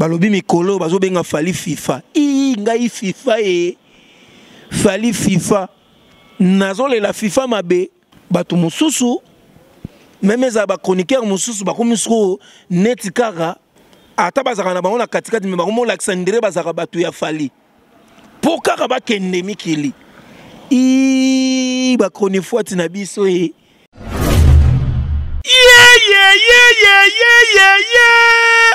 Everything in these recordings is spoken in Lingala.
Balobi mikolo bazobenga Fally FIFA. Ii ngai FIFA e. Fally FIFA. Nazolela FIFA mabe. Bato mosusu meme ezala ba chroniqueur mosusu bakomi sikoyo neti kaka ata bazalaka na bango na katikati me bakomi olakisa ndire bazalaka bato ya Fally mpo kaka bakende mikili. Ii ba chronifuati na biso e. Yeah, yeah, yeah, yeah, yeah, yeah, yeah.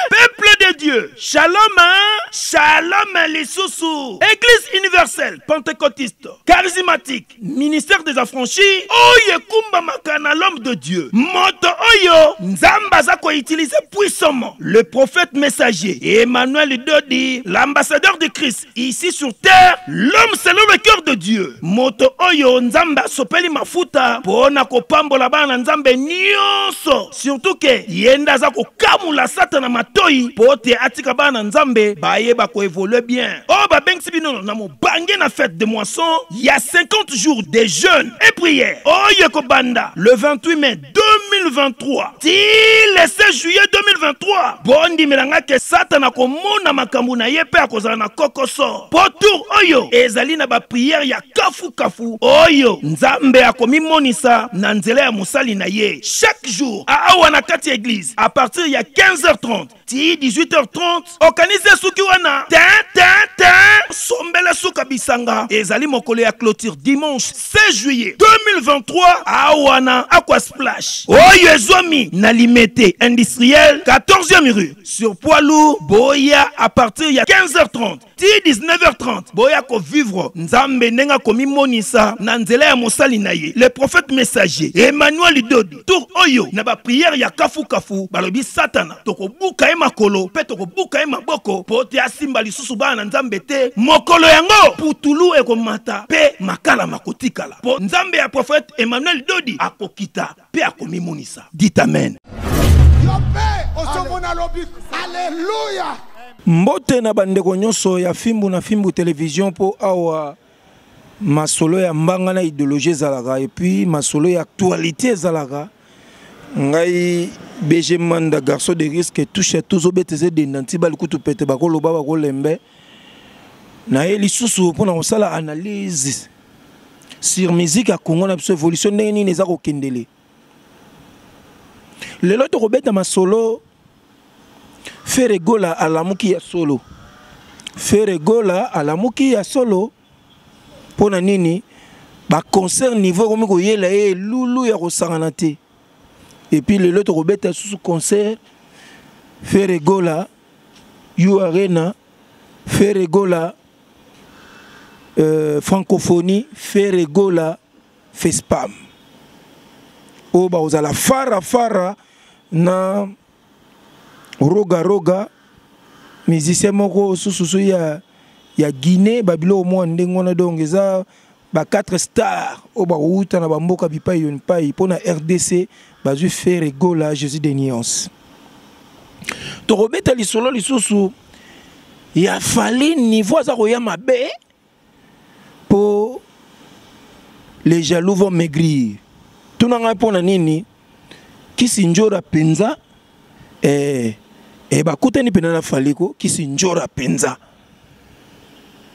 Peuple de Dieu, shalom, hein? Shalom lisusu. Église universelle, pentecôtiste, charismatique, ministère des affranchis, oyo ekumbamaka na l'homme de Dieu. Moto oyo, Nzambe aza ko utiliser puissamment le prophète messager Emmanuel Dodi, l'ambassadeur de Christ ici sur terre, l'homme selon le cœur de Dieu. Moto oyo Nzambe asopeli mafuta mpo na kopambola bana na Nzambe nyonso, surtout ke ye nde aza kokamula Satana matoi mpo te atika bana na Nzambe bayeba koevolue bien. Oyo babengisi bino na mobange na fête de moisson ya 50 jours de jeûne et prière oyo ekobanda le 28 mai 2023 ti le 16 juillet 2023. Bondimela nga ke Satana akomona makambo na ye mpe akozala na kokoso, mpo tour oyo ezali na bapriere ya kafukafu oyo Nzambe akomimonisa na nzela ya mosali na ye chaque jour awa na kati ya eglise à partir ya 15h30 ti 18h30. Okanisi esuki wana te te te, sombele suka bisanga. Ezali mokolo ya clôture dimanche 16 juillet 2023 awa na Aqua Splash oyo ezwami na Limete industriel 14e rue sur poids lourd. Boya à partir ya 15h30 ti 19h30, boya kovivre Nzambe ndenge akomimonisa na nzela ya mosali na ye le prophète messager Emmanuel Dodi. Tour oyo na bapriere ya kafukafu, balobi Satana tokobuka ye makolo mpe tokobuka ye maboko mpo te asimba lisusu bana na Nzambe te. Mokolo yango putulu ekomata mpe makala makotikala, mpo Nzambe ya prophète Emmanuel Dodi akokita mpe akomimonisa. Dites amen. Yo mpe ozomona lobiko. Alleluia. Mbote na bandeko nyonso ya Fimbu na Fimbu Television, mpo awa masolo ya mbanga na idéologie ezalaka, et puis masolo ya actualité ezalaka. Ngai BG Manda, garçon de risque, touche à tous obeteze dendanti balikutu pete bakoloba bakolembe. Na ye lisusu mpona kosala analyse sur musique ya Congo na biso, évolution ndenge nini eza kokendele. Lelo tokobeta masolo Ferre Gola alamuki ya solo. Ferre Gola alamuki ya solo mpona nini? Ba concert niveau ekomi koyela ye elulu ya kosangana te. Et puis lelo tokobeta susu concert Ferre Gola U Arena, Ferre Gola francophonie, Ferre Gola Fespam. Oyo bakozala fara fara na roga roga, musicien moko sususu ya Guinée, babiloko mwa ndenge wana. Donc eza ba 4 stars oyo bakouta na bamboka bipai yo bipai. Mpo na RDC bazwi Ferre Gola Jésus de Nuance. Tokobeta lisolo lisusu ya Fally, niveau aza koya mabe po les jaloux vont maigrir. Tuna ngai mpo na nini Kisi Njora mpenza bakutani mpenza na Fally ko Kisi Njora mpenza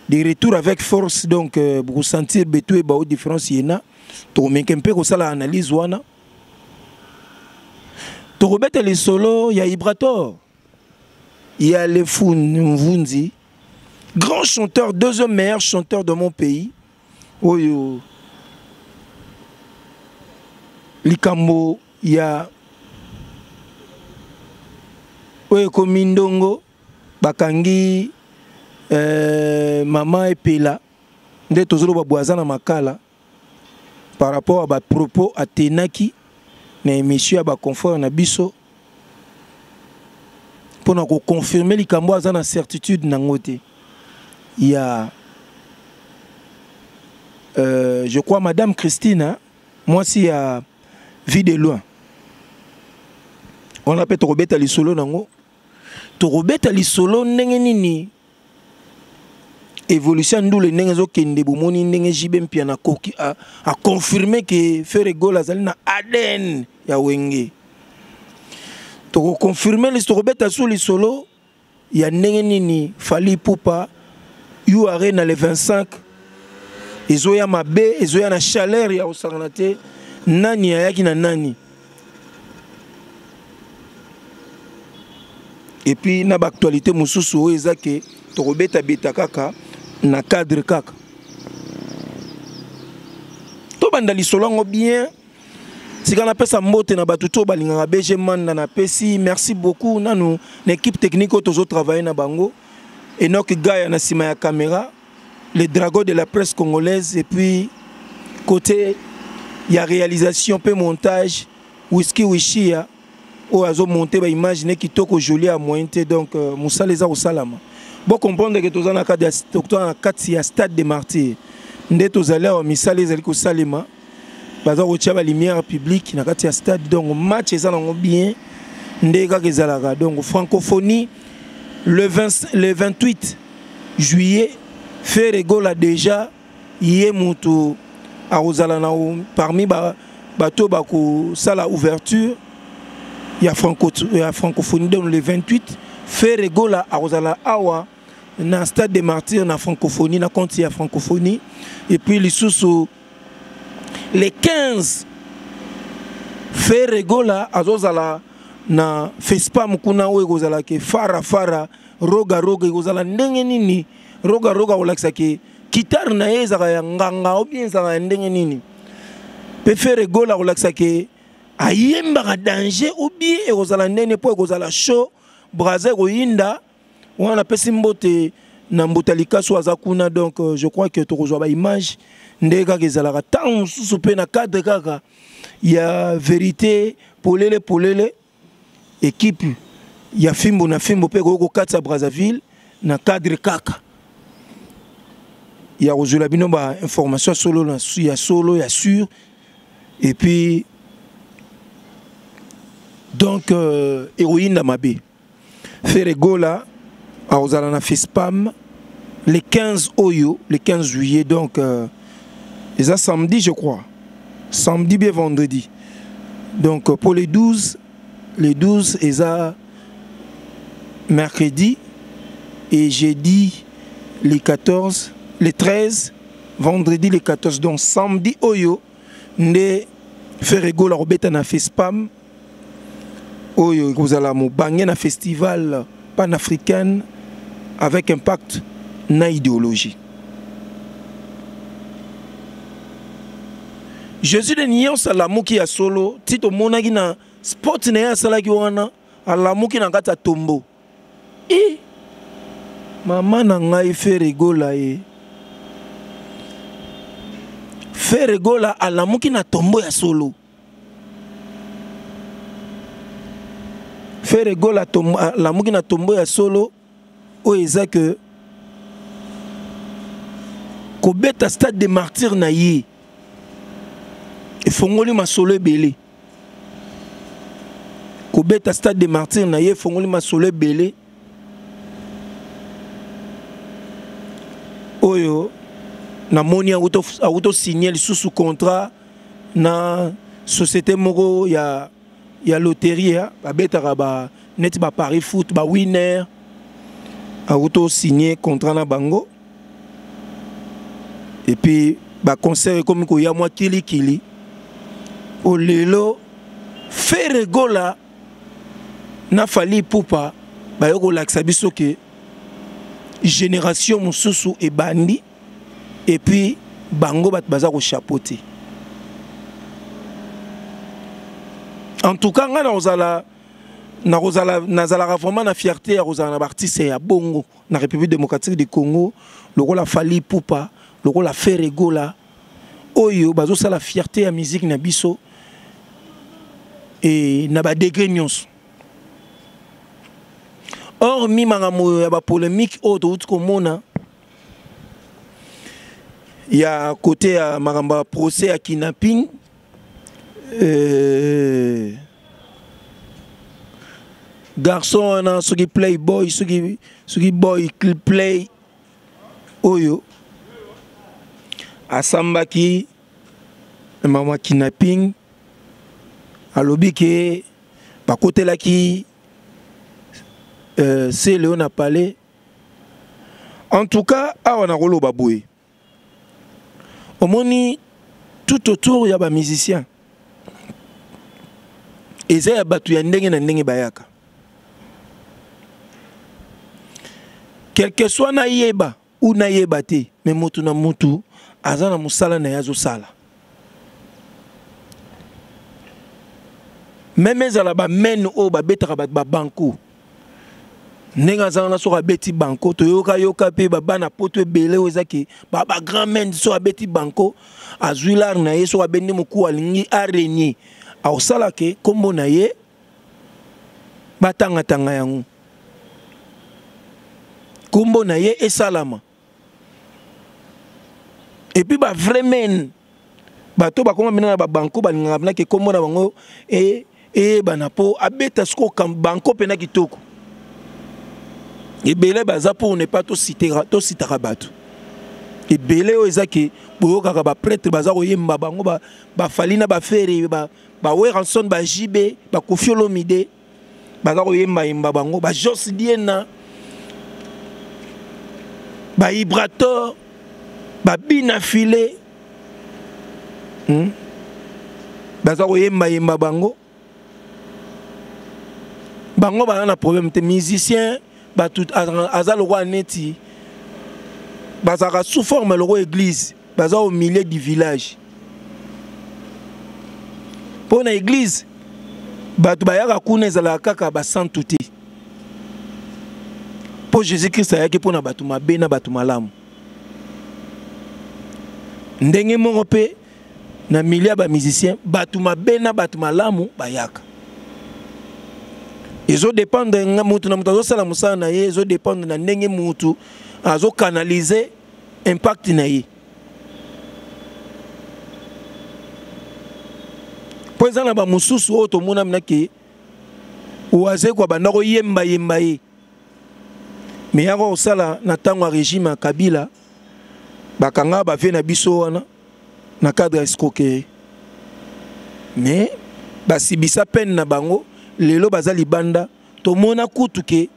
de retour avec force. Donc bokosentir betu ebao différence yena. Tokomeke mpe kosala analyse wana. Tokobeta lisolo ya Ibrator ya Lefu Mvunzi, grand chanteur, deuxième meilleur chanteur de mon pays, oyo likambo ya oyo ekomi ndongo bakangi mama Epela nde tozoloba boye aza na makala par rapport à ba propos atenaki na émission ya ba confrères na biso mpona koconfirme likambo aza na certitude nango te ya je crois madame Christine, mwasi ya Vie de loin wana. Mpe tokobeta lisolo nango, tokobeta lisolo ndenge nini évolution ya ndule ndenge ezokende. Bomoni ndenge JB Mpiana akoki aconfirme ke Ferre Gola azali na ADN ya Wenge. Tokoconfirme, tokobeta su lisolo. ya ndenge nini Fally Ipupa U Arena le 25 ezoya mabe, ezoya na chaleur ya kosangana te, nani ayaki na nani. Et puis na ba actualité mosusu oyo eza ke tokobeta-beta kaka na cadre kaka. Tobanda lisolo yango bien. Tika napesa mbote na bato to balingaka BG Manda, napesi merci beaucoup nanu na équipe technique oyo tozo travailler na bango. Enoch Gaya na sima ya caméra, le dragon de la presse congolaise, et puis côté ya réalisation pe montage Whisky Wishia oyo azo monter ba image ne kitoko joli à moyen te, donc mosala eza kosalama. Bo comprendre que toza na kati ya, toza na kati ya stade des martyrs nde tozali awa, misala ezali kosalema, baza kotia ba lumière publique na kati ya stade, donc match eza nango bien nde kaka ezalaka. Donc francophonie le 28 juillet, Ferre Gola déjà ye mutu akozala na parmi bato bakosala ouverture ya franco, ya francophonie. Donc le 28 Ferre Gola akozala awa na stade des martyrs na francophonie, na compte ya francophonie. Et puis lisusu le 15 Ferre Gola azozala na Fespam kuna oyo ekozala ke fara fara roga roga, ekozala ndenge nini roga roga kolakisa ke guitare na ye ezalaka ya nganga ou bien ezalaka ya ndenge nini. Pe Ferre Gola kolakisa ke ayembaka danger ou bien ekozala ndenge po ekozala show Brazza ekoyinda. Wana napesi mbote na mbuta likasu aza kuna, donc je crois que tokozwa ba image nde kaka ezalaka ntango mosusu pe na cadre kaka ya vérité polele polele équipe ya fimbo na fimbo pe ekoki kokatisa Brazzaville na cadre kaka ya kozwela bino ba information solo na ya solo ya sûr. Et puis donc ekoyinda mabe. Ferre Gola akozala na Fespam le 15 oyo, le 15 juillet, donc eza samedi je crois, samedi bien vendredi. Donc pour les 12, les 12 eza mercredi et jeudi les 14, les 13, vendredi les 14, donc samedi oyo nde Ferre Gola akobeta na Fespam oyo ekozala mobange na festival panafricaine avec impact na idéologie. Jésus de Nuance alamuki ya solo, ti tomonaki na spot na ye asalaki wana, alamuki na kati ya tombo. E mama na ngai Ferre Gola ye. Ferre Gola alamuki na tombo ya solo. Ferre Gola alamuki na tombo ya solo oyo eza que kobeta stade de martyr na ye efongoli masolo ebele. Kobeta stade de martyr na ye efongoli masolo ebele oyo namoni auto signer lisusu contrat na société moko ya loterie, ya, babetaka ba neti ba Paris foot, ba winner, auto signer contrat na bango. Et puis ba concert ekomi koya mwa kilikili. O lelo Ferre Gola na Fally Ipupa bayo kolakisa biso ke génération mosusu ebandi et puis bango bato baza ko chapeauter. En tout cas nga nazalaka vraiment na fierté ya kozala na ba artiste ya bongo na République démocratique du Congo, lokola Fally Ipupa, lokola Ferre Gola oyo bazosala fierté ya musique na biso et na ba degré nyonso. Or mi makambo ya ba polémique oyo touti komona ya côté ya makambo ya procès ya kidnapping, garçon wana soki playboy, soki boy play oyo asambaki mama kidnapping, alobi ke bakotelaki, euh, Celeo na palais. En tout cas, awa nakoloba boye. Omoni tout autour ya ba musiciens. Eza ya bato ya ndenge na ndenge bayaka. Quel que soit nayeba ou nayeba te, mais motu na motu aza na mosala na ye azosala. Meme ezala ba men oyo babetaka bato ba banco ndenge aza wana soki abeti banco toyokayoka mpe babana poto ebele oyo eza ke ba grand men soki abeti banco azwi lar na ye soki abendi mokuwa alingi arenie akosala ke nkombo na ye batangatanga yango nkombo na ye esalama. Et puis ba vrai men bato bakoma mina na babanko balingaka mpena ke nkombo na bango eyebana mpo abeta sikoyo banko mpena kitoko ebele baza pour ne pas tositaka bato ebele oyo eza ke boyokaka bapretre baza koyemba bango bafali na bafere baweranson ba jb bakofi olomide baza koyembayemba bango ba Jos Diena ba Ibrator ba Bina Filet Baza koyembayemba bango bango baza na problème te. Musicien bato aza lokola neti bazalaka sous forme lokola église, baza au milieu du village. Mpo na église bato bayaka kuna ezalaka kaka basantu te, mpo Jésus Christ ayaki mpo na bato mabe na bato malamu. Ndenge moko mpe na milieu ya bamusicien, bato mabe na bato malamu bayaka. Ezodépendre nga mutu na mutu azosala mosala na ye, ezodépendre na ndenge mutu azokanalize impact na ye. Mpo eza na bamosusu oyo tomona mina ke Wazekwa banda koyembayemba ye, me yaka kosala na ntango ya régime ya Kabila, bakanga bavie na biso wana na cadre ya escroquerie, mais basibisa peine na bango, lelo baza libanda. Tomona kutu ke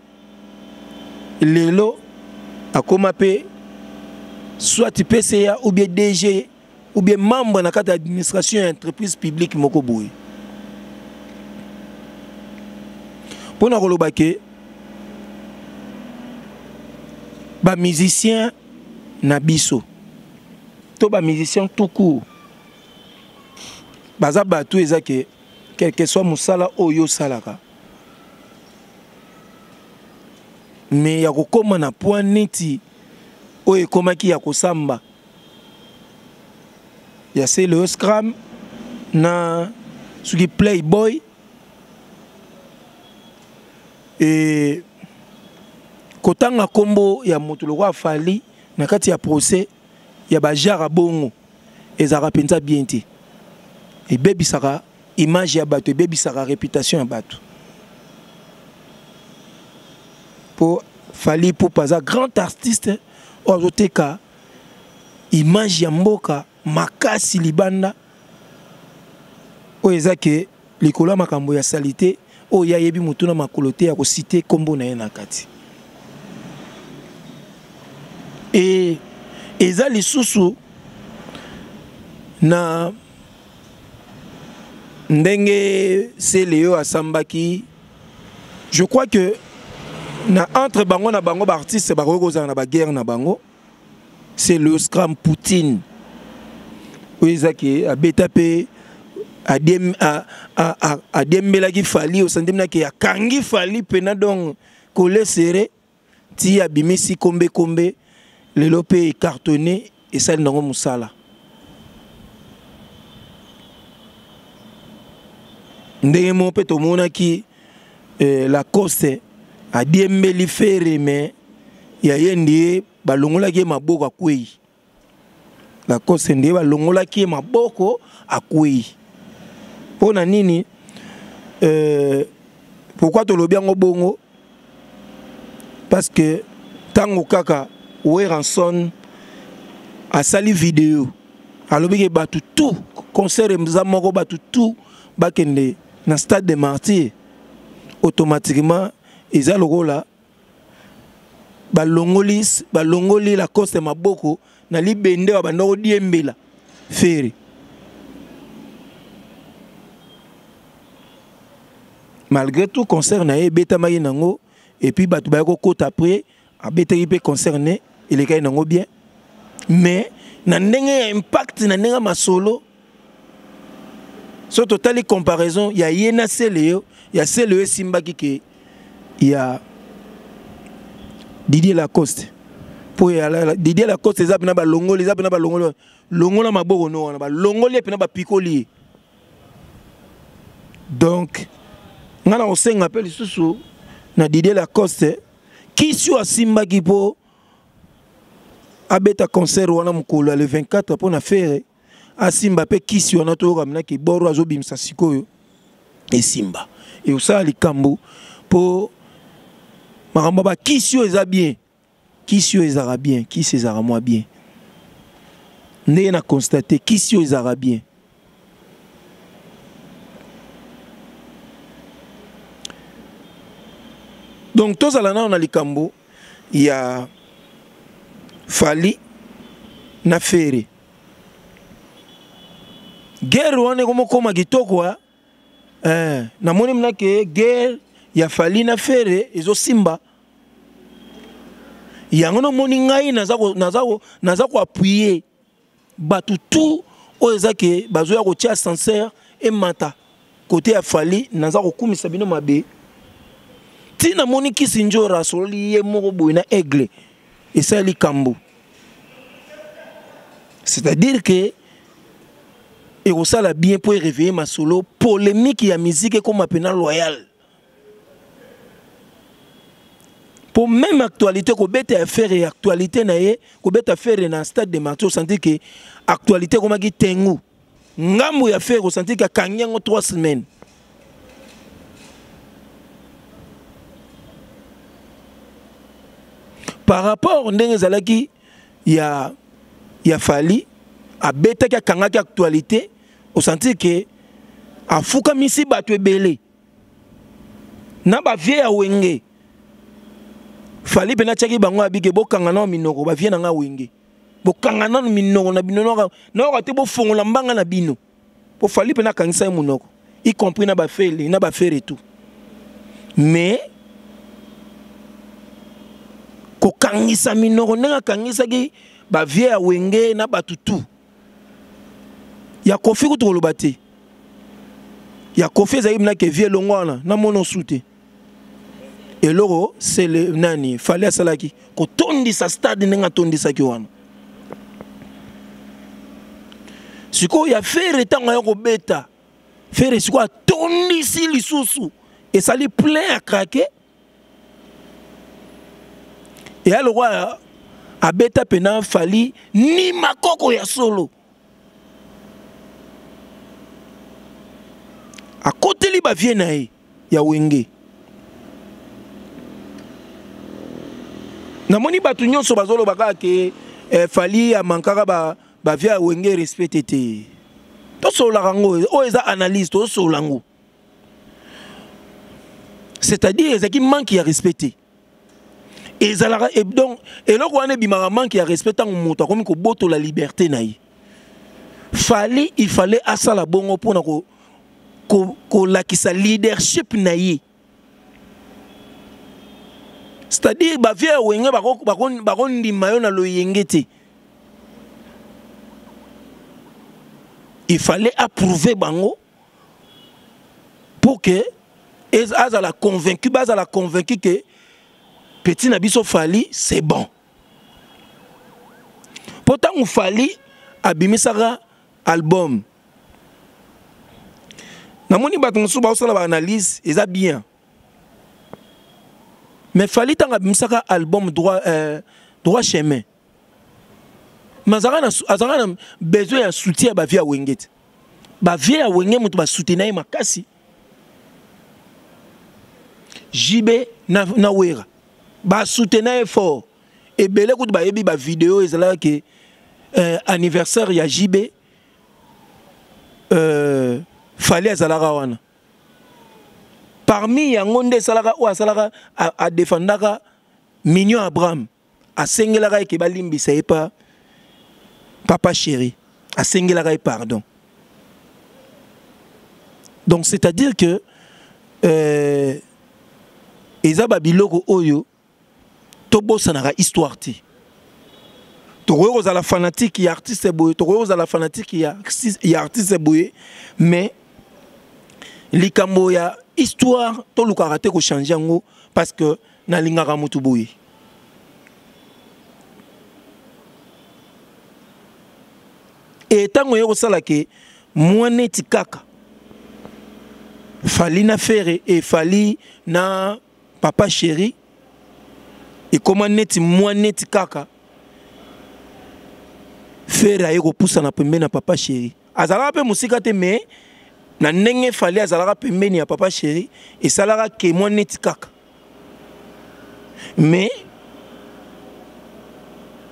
lelo akoma mpe soit PCA ou bien DG ou bien membre na kati ya administration ya entreprise publique moko boye. Mpona koloba ke ba musicien na biso to ba musicien tout court baza bato eza ke quel que soit mosala oyo osalaka, me ya kokóma na point neti oyo ekomaki ya kosamba ya Celeo Scram na soki Playboy e kotanga nkombo ya moto lokola Fally na kati ya procès ya bajara bongo ezalaka mpenza bien te. Ebebisaka image ya bato, ebebisaka réputation ya bato. Po Fally Ipupa aza grand artiste oyo azoteka image ya mboka makasi libanda, oyo eza ke likolo ya makambo ya salite oyo ye ayebi motu na makolo te ya kosite nkombo na ye na kati. E eza lisusu na ndenge Celeo asambaki, je crois que na entre bango na bango ba artiste bakoki kozala na ba guerre na bango. C'est le Scram Poutine oyo ezaki abeta mpe adiembelaki Fally, osandimaki akangi Fally mpena donc kole serré ti abimisi kombe kombe lelo mpe ecartonné esali nango mosala. Ndenge moko mpe tomonaki Lacoste adiembeli Ferre, mais ya ye ndiye balongolaki ye maboko akwei. Lacoste ndiye balongolaki ye maboko akwei. Mpo na nini? Pourquoi tolobi yango bongo? Parce que ntango kaka Werrason asali video alobi ke bato tout concert eza moko, bato tout bakende na stade de Martyr, automatiquement eza lokola Balongoli balongoli Lacoste maboko na libende wa banda kodiembela Ferre. Malgré tout concert na ye ebetamaki nango et puis bato baya kokota après abetaki mpe concert ne elekaki nango bien, mais na ndenge ya impact, na ndenge ya masolo, so totali comparaison ya ye na Celeo, ya Celeo esimbaki ke ya Didier Lacoste, mpo ya Didier Lacoste eza mpena balongoli, eza mpena balongoli longola maboko no wana, balongoli ye mpena, bapikoli ye. Donc ngai na kosenga mpe lisusu na Didier Lacoste, kisi oyo asimbaki mpo abeta concert wana mokolo ya le 24 mpo na Ferre, asimba mpe kisi wana, toyoka mina kiboro azobimisa sikoyo esimba, ekosala likambo, mpo makambo ya bakisi oyo eza bien. Kisi oyo ezalaka bien, kisi ezalaka mwa bien ndenge na constate, kisi oyo ezalaka bien. Donc tozala nano na likambo ya Fally na Ferre. Guerre wana ekomokoma kitoko. Namoni mna ke guerre ya Fally na Ferre ezosimba. Yango nomoni ngai naza koappuyer bato tout oyo eza ke bazoya kotia ascenseur emata kote ya Fally. Naza kokumisa bino mabe ti namoni kisi njora asololi ye moko boye na Aigle, esali likambo, c'est-à-dire que ekosala bien mpo eréveiller masolo, polémique ya musique ekóma mpena loyal, po même actualité kobeta ya Ferre ya actualité na ye, kobeta Ferre na Stade de Martyr, osanti ke actualité ekomaki tengu ngambo ya Ferre, osanti ke akangi yango 3 semaines. Par rapport ndenge ezalaki ya Fally, abetaki, akangaki actualité, osanti ke afukamisi bato ebele na bavieux ya Wenge. Fally mpe natiaki bango abike, bokanga nano minoko, bavieux na nga Wenge, bokanga nano minoko na bino, nayoka te, bofongola mbanga na bino, po Fally mpe nakangisa ye monoko, y compris na bafele na baFerre tout. Mais kokangisa minoko ndenge akangisaki bavieux ya Wenge na bato tout ya Koffi, kutu koloba te ya Koffi ezalaki mna ke vieux elongo wana namona osu te. Eloko sele nani Fally asalaki kotondisa stade ndenge atondisaki wana. Sikoyo ya Ferre, ntango aya kobeta Ferre, sikoyo atondisi lisusu, esali plein ya craquer, eya lokola abeta mpena Fally ni makoko ya solo, akoteli bavieux na ye ya Wenge. Namoni bato nyonso bazoloba kaka ke Fally amankaka bavieux ya Wenge respect te. Tosololaka yango, oyo eza analyse, tosolola yango, c'est-à-dire ezalaki manque ya respect te. Ezalaka donc eloko wana ebimaka manque ya respect ntango moto akomi kobotola liberté na ye. Fally, il fallait asala bongo mpona kolakisa leadership na ye, c'est-à-dire bavieux ya Wenge bakondima yo na loyenge te. Il fallait approuver bango pour que azala convaincu, bazala convaincu que petit na biso Fally, c'est bon. Po ntango Fally abimisaka album, namoni bato mosusu baosala baanalyse, eza bien, mais Fally ntango abimisaka album Droit Chemin, mais azalaka na besoin ya soutien ya bavieux ya Wenge te. Bavieux ya Wenge moto basoutenir ye makasi, JB na Wera basoutenir ye fort. Ebele kutu bayebi bavideo ezalaka ke anniversaire ya JB, Fally azalaka wana parmi yango nde esalaka oyo asalaka, adefendaka. Mignon Abraham asengelaka ye ke balimbisa ye pa papa chéri, asengelaka ye pardon. Donc c'est-à-dire que eza ba biloko oyo tobosanaka histoire te. Tokoki kozala fanatique ya artiste boye, tokoki kozala fanatique ya artiste boye, mais likambo ya histoire tolukaka te kochange yango parce que nalingaka motu boye. E ntango ye kosala ke mwa neti kaka Fally na Ferre e Fally na papa chéri ekoma neti mwa neti kaka Ferre aye kopusana pembeni na papa chéri. Azalaka mpe mosika te, mais na ndenge Fally azalaka pembeni ya papa chéri esalaka ke mwa neti kaka. Mais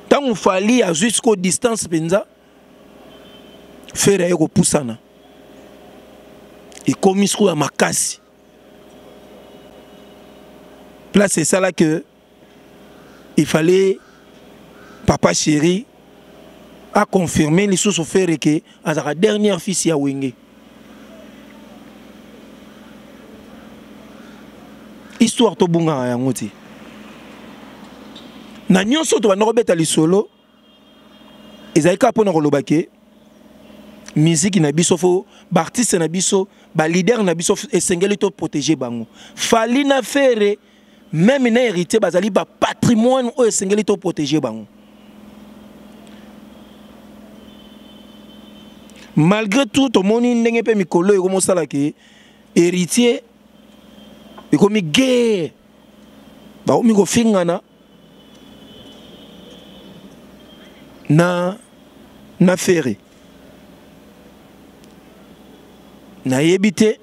ntango Fally azwi sikoyo distance mpenza, Ferre aye kopusana, ekomi sikoyo ya makasi. Place esala que il fallait papa chéri a confirmer lisusu Ferre ke azalaka dernier fils ya Wenge. Histoire tobungaka yango te. Na nyonso tobanda kobeta lisolo ezali kaka mpona koloba ke musique na biso fo ba artiste na biso ba leader na biso esengeli to protéger bango. Fally na Ferre même na héritier bazali ba patrimoine oyo esengeli to protéger bango. Malgré tout tomoni ndenge pe mikolo ekomosala ke héritier ekomi guerre, bakomi kofingana na Ferre. Nayebi te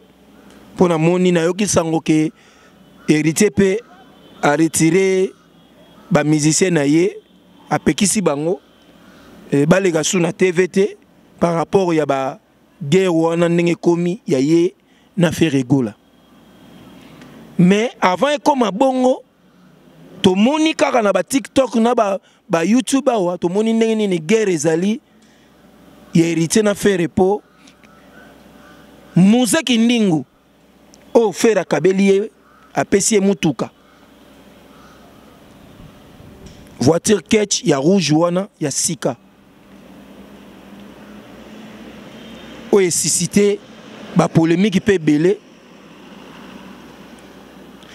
mpo namoni nayoki sango ke héritier pe a retiré ba musicien na ye, apekisi bango baleka su na TV te par rapport ya ba guerre wana ndenge ekomi ya ye na Ferre Gola. Mais avant ekoma bongo tomoni kaka na ba TikTok na ba YouTube awa tomoni ndenge nini guerre ezali ya héritier na Ferre po Muzeki Ndingu oyo Ferre akabeli ye, apesi ye mutuka voiture ketch ya rouge wana ya sika oyo esuscité ba polémique pe ebele.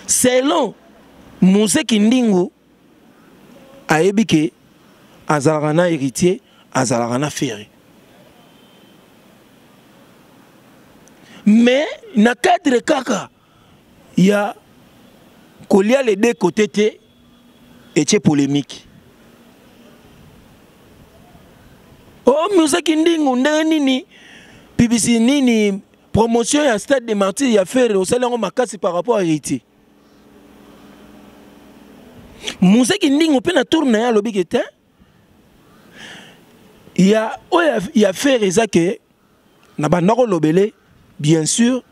Selon Muzeki Ndingu ayebi ke azalaka na héritier, azalaka na Ferre. Mais na cadre kaka ya kolia les deux côtés te etie polémique. Oh Muzeki Ndingu ndenge nini publicité nini promotion ya Stade des Martyrs ya Ferre osali yango makasi par rapport à héritier. Muzeki Ndingu pe na tour na ye alobi ke te ya oyo ya Ferre eza ke na banda kolobele bien sûr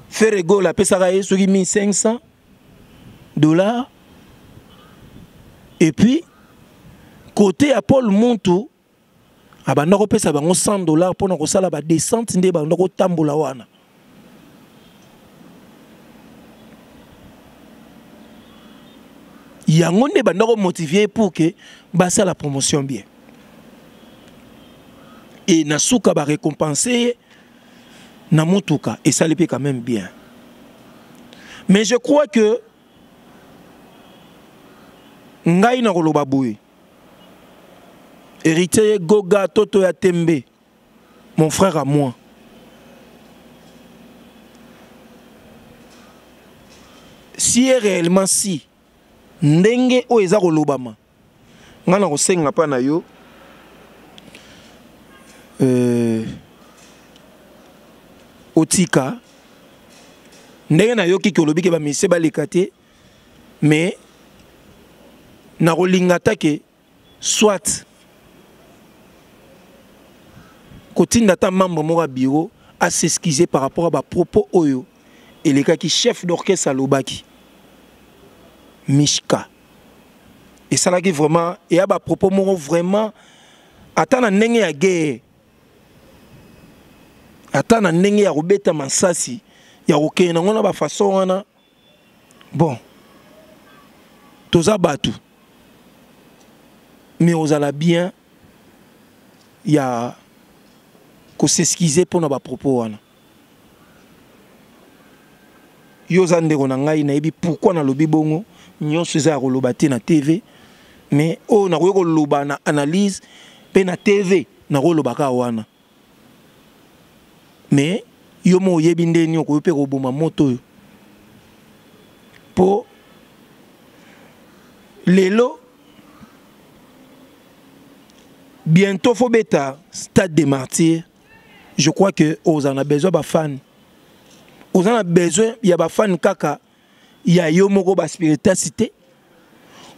Ferre Gola apesaka ye soki 1500 $ et puis côté ya Paul Muntu abanda kopesa bango 100 $ mpona kosala ba descente nde banda kotambola wana. Yango nde banda komotiver pour que basala promotion bien. Et na suka ba récompenser na mutuka et ça le quand même bien. Mais je crois que ngai na koloba boye héritier Goga Toto ya Tembe, mon frère à moi, si est réellement si ndenge oyo eza kolobama nga na kosenga pa na yo otika ndenge nayoki ke olobi ke ba musicien baleka te, mais nakolinga ta ke soit kotinda ta membre moko ya bureau a s'excuser par rapport à ba propos oyo elekaki chef d'orchestre alobaki. Mishka esalaki vraiment eya ba propos moko vraiment ata na ndenge ya guerre, ata na ndenge ya kobeta masasi ya kokende nango na ba façon wana. Bon, toza bato, mais ozala bien ya kos'excuser mpona ba propos wana. Yo oza ndeko na ngai, nayebi pourquoi nalobi bongo. Nyonso eza ya koloba te na TV, mais oyo nakoki koloba na analyse mpe na TV nakoloba kaka wana. Mais yo mo oyebi nde nini okoki mpe koboma moto oyo, mpo lelo bientôt faut beta Stade des Martyrs. Je crois que oza na besoin ba fan, oza na besoin ya ba fan kaka ya yo moko ba spiritas te,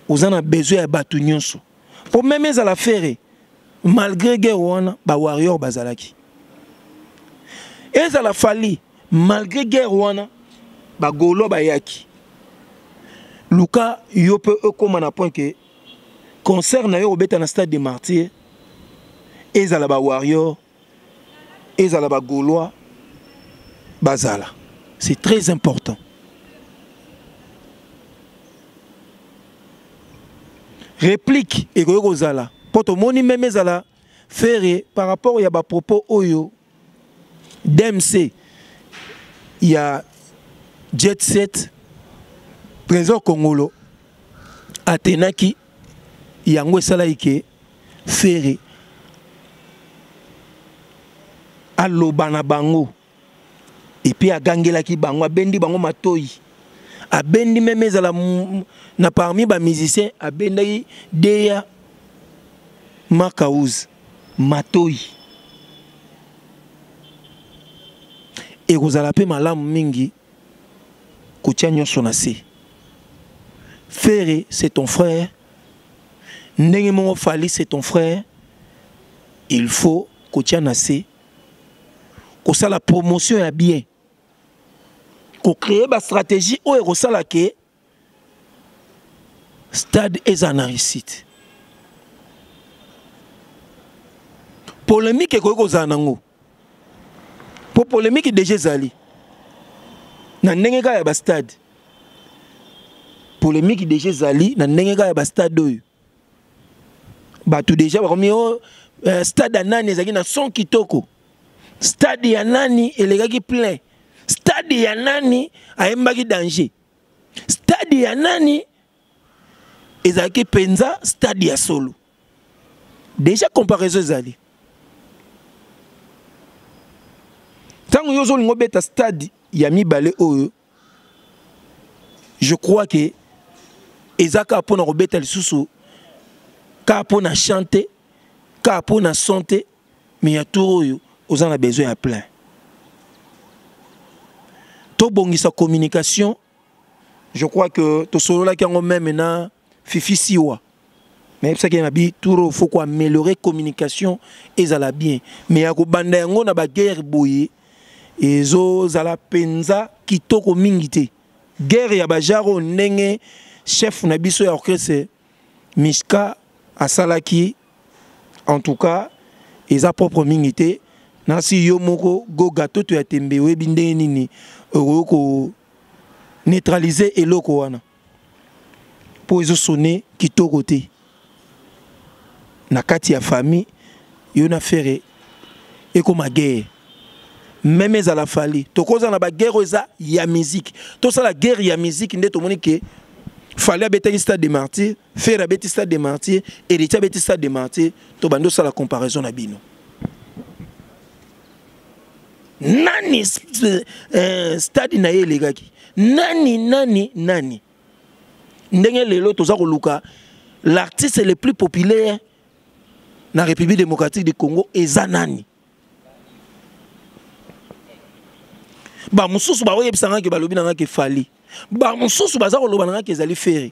oza na besoin ya bato nyonso. Po même ezala Ferre, malgré guerre wana ba warrior bazalaki, ezala Fally, malgré guerre wana ba Gaulois bayaki. Luka yo mpe okóma na point ke concert na yo obeta na Stade de Martyr, ezala ba warrior, ezala ba Gaulois bazala, c'est très important. Réplique ekoki kozala mpo tomoni même ezala Ferre par rapport ya ba propos oyo DMC ya Jet Set Trésor Kongolo atenaki yango, esalaki ke Ferre aloba na bango et puis agangelaki bango, abendi bango matoi, abendi même ezala na parmi ba musicien, abendaki Deya Makauz matoi. Ekozala mpe malamu mingi kotia nyonso na se. Ferre, c'est ton frère, ndenge moko Fally, c'est ton frère. Il faut kotia na se, kosala promotion ya bien, kocréer ba stratégie oyo ekosala ke stade eza na réussite. Polémique ekoki kozala nango, po polémique déjà ezali na ndenge kaka ya ba stade. Polémique déjà ezali na ndenge kaka ya ba stade oyo bato déjà bakomi o stade ya nani ezalaki na son kitoko, stade ya nani elekaki plein, stade ya nani ayembaki danger, stade ya nani ezalaki mpenza stade ya solo. Déjà comparaison ezali. Ntango yo ozolinga obeta stade ya mibale oyo, je crois que eza kaka mpona kobeta lisusu, kaka mpona chante, kaka mpona son te, mais ya tour oyo oza na besoin ya plein. Tobongisa communication. Je crois que tosololaki yango même na Fifi Siwa, nayebisaki na bi tour oyo faut koaméliorer communication, ezala bien. Mais ya kobanda yango na ba guerre boye ezozala mpenza kitoko mingi te. Guerre ya ba genre oyo, ndenge chef na biso ya orchestre Mishka asalaki, en tout cas eza propre mingi te. Nasi yo moko Goga Toto ya tembe, oyebi ndenge nini okoki ko neutraliser eloko wana mpo ezosone kitoko te na kati ya famille. Yo na Ferre ekoma guerre, même ezala Fally, tokozala na ba guerre oyo eza ya musique. Tosala guerre ya musique nde tomoni ke Fally abetaki Stade de Martyr, Ferre abeti Stade de Martyr, Héritier abeti Stade de Martyr, tobandi osala comparaison na bino nani stade na ye elekaki nani nani nani. Ndenge lelo toza koluka l'artiste le plus populaire na République démocratique du Congo eza nani, bamosusu baoyebisa ngaki, balobi na ngaki Fally, bamosusu baza koloba na ngaki ezali Ferre.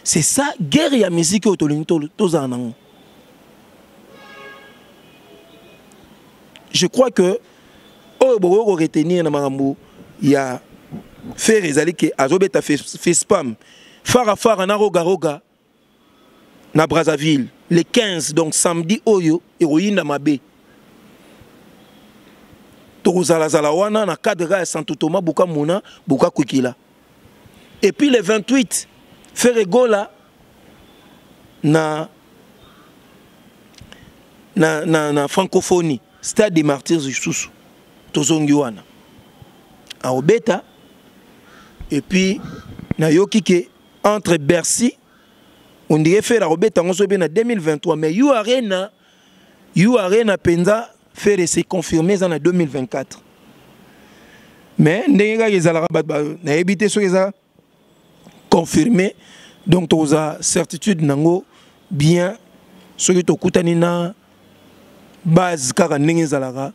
C'est ça guerre ya musique oyo tolingi tozala nango. Je crois que oyo bokoki koretenir na makambo ya Ferre ezali ke azobeta Fespam. Fara Fara na Roga Roga na Brazzaville le 15, donc samedi oyo ekoyinda mabe. Tokozalazala wana na cadre ya Santo Thomas buka mona buka kwikila. Et puis le 28 Ferre Gola na francophonie Stade des Martyrs lisusu tozongi wana aobeta. Et puis nayoki ke entre Bercy on dirait Ferre aobeta ngo sobe na 2023, mais U Arena, U Arena penza Ferre s'est confirmé en 2024. Mais ndenge kaka ezalaka bato nayebi te soki eza confirmé, donc toza certitude nango bien soki tokutani na base kaka ndenge ezalaka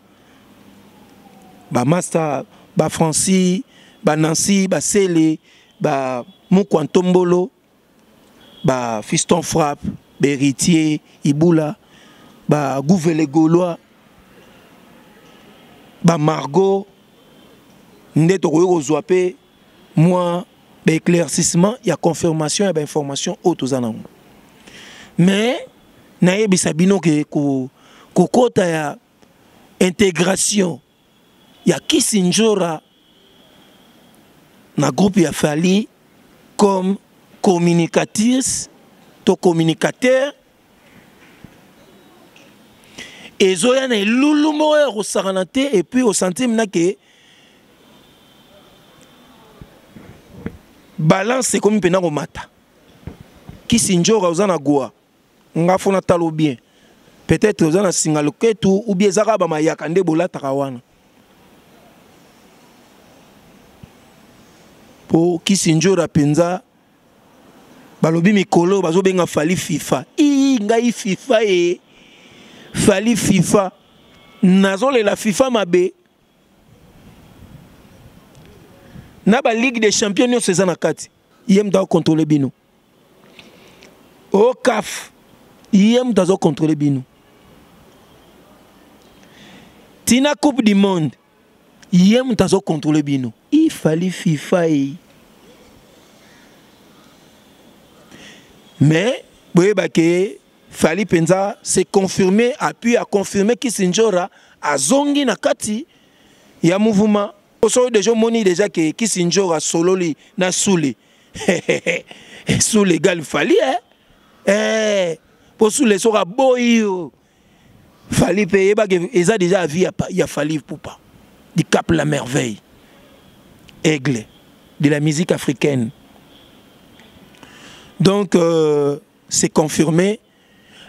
ba master, ba Francis, ba Nancy, ba Sele, ba Mukwa Ntombolo, ba Fiston Frappe, ba Héritier, Ibula, ba Gouvele Gaulois, ba Margot, nde tokoki kozwa pe mwa ba éclaircissement ya confirmation ya ba information oyo toza nango. Mais nayebisa bino ke kokota ya intégration ya Kisindjora na groupe ya Fally comme communicatrice to communicateur ezoya na elulu moko ya kosakana te. Et puis osentir na ke balance ekomi mpena komata. Kisindjora oza na Goa, nga fona talo bien, peut-être oza na singa loketu ou bien ezaka ba mayaka nde bolataka wana. Po Kisindjora penza balobi mikolo bazobenga Fally FIFA. Ii, ngai FIFA e Fally FIFA, nazolela FIFA mabe. Na ba Ligue des Champions nyonso eza na kati, ye moto akocontrôle bino. O CAF, ye moto azocontrôle bino. Tina Coupe du Monde, ye moto azocontrôle bino. Il fallait FIFA e. Mais boyebake Fally penza s'est confirmé, appui a confirmé Kisindjora azongi na kati ya mouvement. Oso déjà moni déjà que Kisindjora sololi na Soule. Soule égal Fally, hein? Eh, po Soule soka boyo. Fally pe yeba ke eza déjà avis ya Fally Ipupa. Du Cap la merveille. Aigle de la musique africaine. Donc c'est confirmé.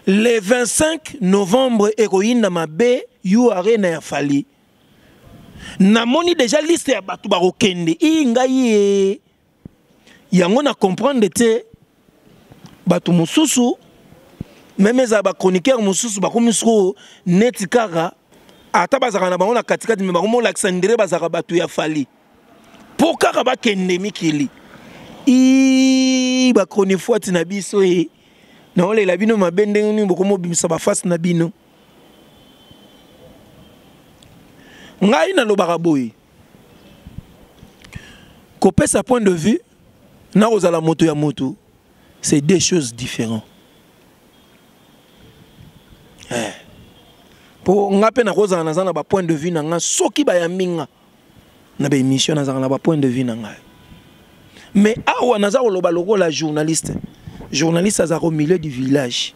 Le 25 novembre, héroïne na mabe, U Arena ya Fally. Namoni déjà liste ya batu bakokende. I ngai e. Yango na comprendre te batu mususu, même eza ba chroniqueur mususu bakomi siko neti kaka ata bazaka na bango na katikati, mais bakomi olakisa ndire bazaka batu ya Fally. Po kaka bakende mikili. I ba chronifuati na biso e. Na olela bino mabe ndenge nini bokomi obimisa ba face na bino. Ngai nalobaka boye. Kopesa point de vue na kozala moto ya moto, c'est deux choses différentes. Eh. Po nga pe nakozala naza na ba point de vue na nga soki bayambi nga na ba émission nazala na ba point de vue na ngai. Mais awa naza koloba lokola journaliste. Journaliste aza au milieu du village.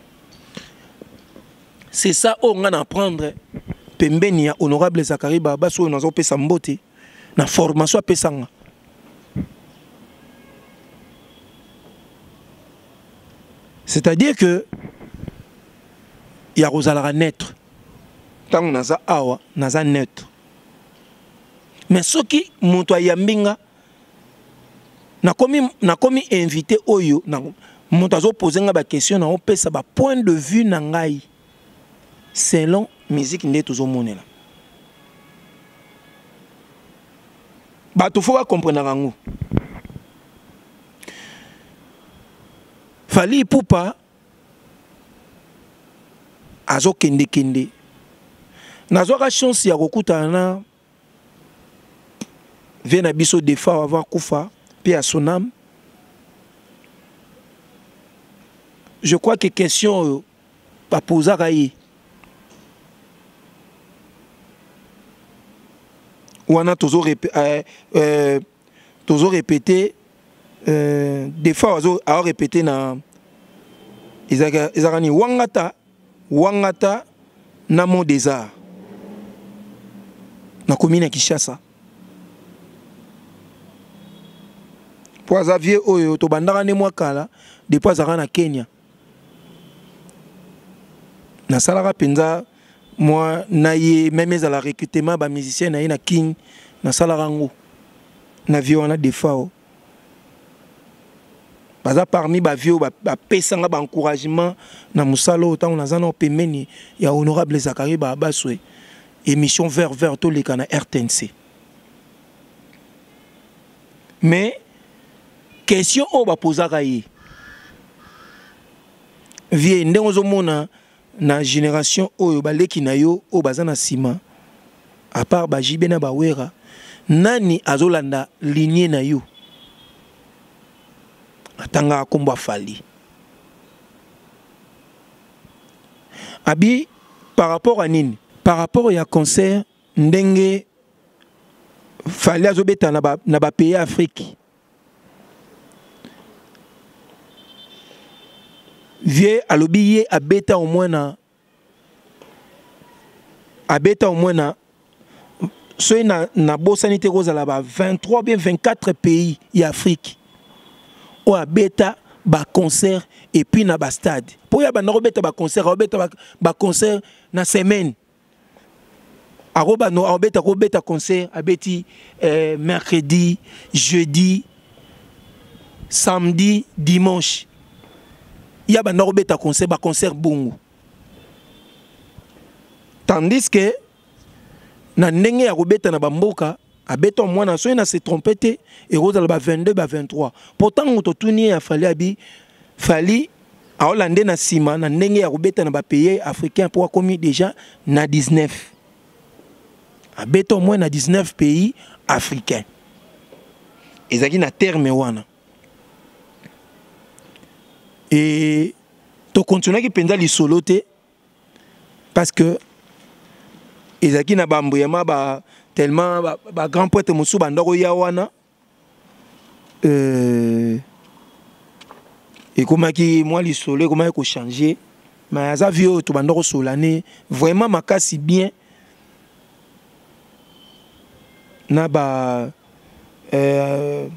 C'est ça oyo nga na apprendre pembeni ya honorable Zacharie Bababaswe oyo nazo pesa mbote na formation apesa nga. C'est-à-dire que ya kozalaka neutre. Tango naza awa, naza neutre. Mais soki moto ayambi nga, nakomi invité oyo, na, moto azo poser nga ba question, na opesa ba point de vue na ngai selon musique nde tozomonela. Bato faut ba comprendre yango. Fally Ipupa azokende kende. Nazwaka chance ya kokutana na vie na biso des fois avant kufa pe ya sonam. Je crois que question oyo bapozaka ye wana tozo euh, euh, tozo répéter euh, des fois azo a répéter na ezalaka ezalaka ni wangata wangata na mont des arts na commune ya Kinshasa po aza vieux oyo tobandaka nde mwa kala depuis azalaka na Kenya nasalaka mpenza mwa na ye meme ezala recrutement ba musicien na ye na king nasalaka yango na vieux wana defao baza parmi ba vieux bapesanga ba encouragement na mosala oyo ntango naza nao pembeni ya honorable Zacharie Babaswe émission vert vert toleka na RTNC mais question oyo bapozaka ye vie ndenge ozomona na génération oyo baleki na yo oyo baza na nsima à part ba JB na bawera nani azolanda lignée na yo atangaka nkombo afali abi par rapport à nini par rapport ya concert ndenge fali azobeta na bapays ba afrique vieux alobi ye abeta au moins na abeta au moins na soki nabosani te kozala ba 23 bien 24 pays ya afrique oyo abeta baconcert et puis na bastade mpo oyo abanda kobeta baconcert aobeta baconcert na semaine akobanda akobeta kobeta concert abeti eh, mercredi jeudi samedi dimanche ye abanda kobeta concert baconcert bongo tandis que na ndenge ya kobeta na bamboka abeta mwana soki na se trompe te ekozala ba 22 ba 23 po ntango totuni ye ya fali abi fali aolande na nsima na ndenge ya kobeta na bapays africain mpo akomi déjà na 19 abeta au moins na 19 pays africain ezalaki na terme wana e tokontinuaki mpenza lisolo te parce que ezalaki na bambuyama ba tellement ba, ba grand prêtre mosusu banda koya wana euh, ekomaki mwa lisolo ekomaki kochange mais aza vie oyo tobanda kosola ne vraiment makasi bien na ba euh,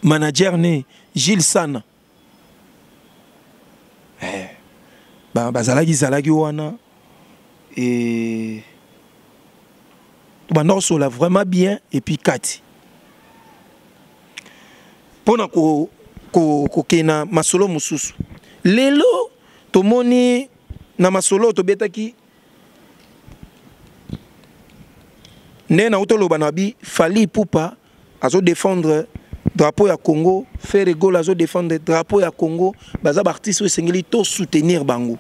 manager ne Gilles Sana eh, bazalaki zalaki wana e tobanda kosola vraiment bien et puis kati mpona kokende ko, ko na masolo mosusu lelo tomoni na masolo tobetaki nde nauti oloba na bi Fally Ipupa azodefendre drapeau ya Congo, Ferre Gola azodefendre drapeau ya Congo, baza baartiste oyo esengeli to soutenir bango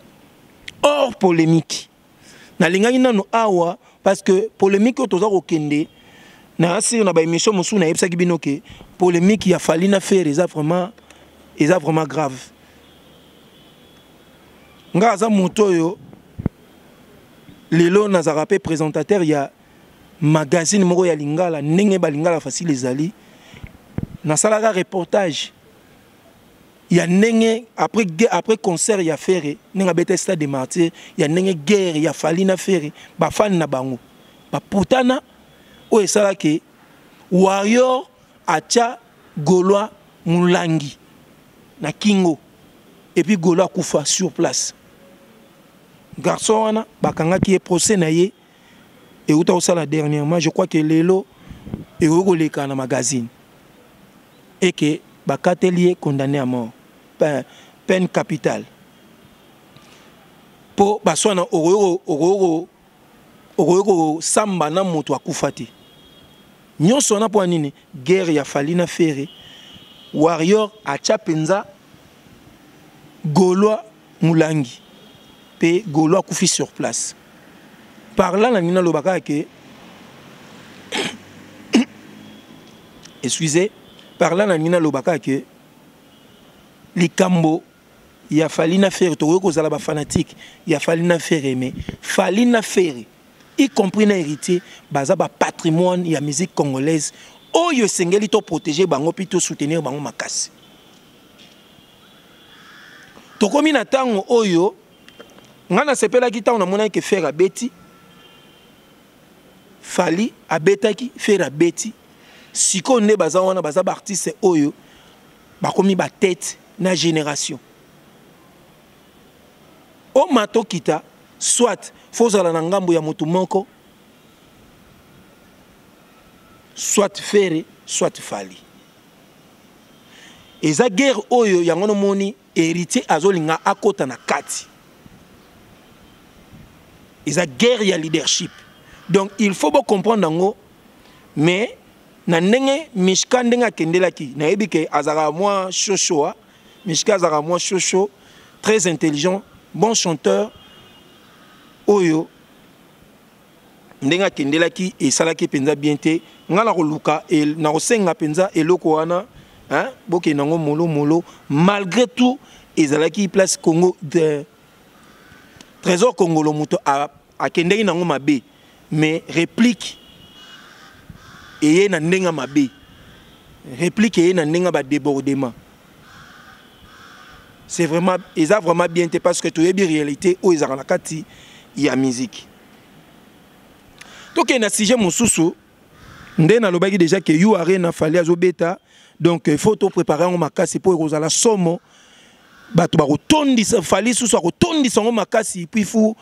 hors polémique. Nalingaki nano awa parce que polémique oyo toza kokende na asire na baémission mosusu nayebisaki bino ke polémique ya Fally na Ferre eza vraiment eza vraiment grave. Nga aza moto oyo lelo nazalaka mpe présentateur ya magazine moko ya lingala ndenge balingala facile ezali nasalaka reportage ya ndenge après, après concert ya Ferre ndenge abeta stade de martyr ya ndenge guerre ya Fally na Ferre bafani na bango baputana oyo esalaki warrior atya gaulois molangi na kingo et puis gaulois akufa sur place garçon wana bakangaki ye procès na ye euta kosala dernièrement je crois que lelo ekoki koleka na magazine eke bakateli ye condamné à mort peine capitale mpo baswana okoki kosamba na moto akufa te nyonso wana mpo ya nini guerre ya Fally na Ferre warrior atya mpenza gaulois molangi mpe gaulois akufi sur place par là na nini naloba kaka ke excusez par là na nini naloba kaka ke likambo Ya Fally na Ferre, tokoki kozala ba fanatique ya Fally na Ferre, mais Fally na Ferre, y compris na Héritier, baza ba patrimoine ya musique congolaise oyo esengeli to protéger bango mpe to soutenir bango makasi. Tokomi na ntango oyo ngai nasepelaki ntango namonaki ke Ferre abeti, Fally abetaki, Ferre abeti. Sikoyo nde baza wana, baza baartiste oyo bakomi batete na génération. Oma tokita, soit fozala na ngambo ya motu moko, soit Ferre, soit Fally. Eza guerre oyo yango nomoni Héritier azolinga akota na kati. Eza guerre ya leadership, donc il faut bocomprendre yango. Mais na ndenge Mishka ndenge akendelaki, nayebi ke azalaka mwa shosho. Mishka azalaka mwa shosho, très intelligent, bon chanteur. Oyo ndenge akendelaki esalaki mpenza bien te. Ngai na koluka, na kosenga mpenza eloko wana, hein, bokende yango molo molo. Malgré tout ezalaki place Congo de Trésor Congolo, moto akendeki nango mabe, mais réplique eye na ndenge mabe, réplique eye na ndenge badébordement. C'est vraiment, eza vraiment bien te, parce que toyebi réalité oyo ezalaka na kati ya musique. Tokende na sujet mosusu. Nde nalobaki déjà ke U Arena, Fally azobeta, donc il faut topréparer yango makasi mpo ekozala somo. Bato bakotondisa, Fally susu akotondisa yango makasi. Puis fu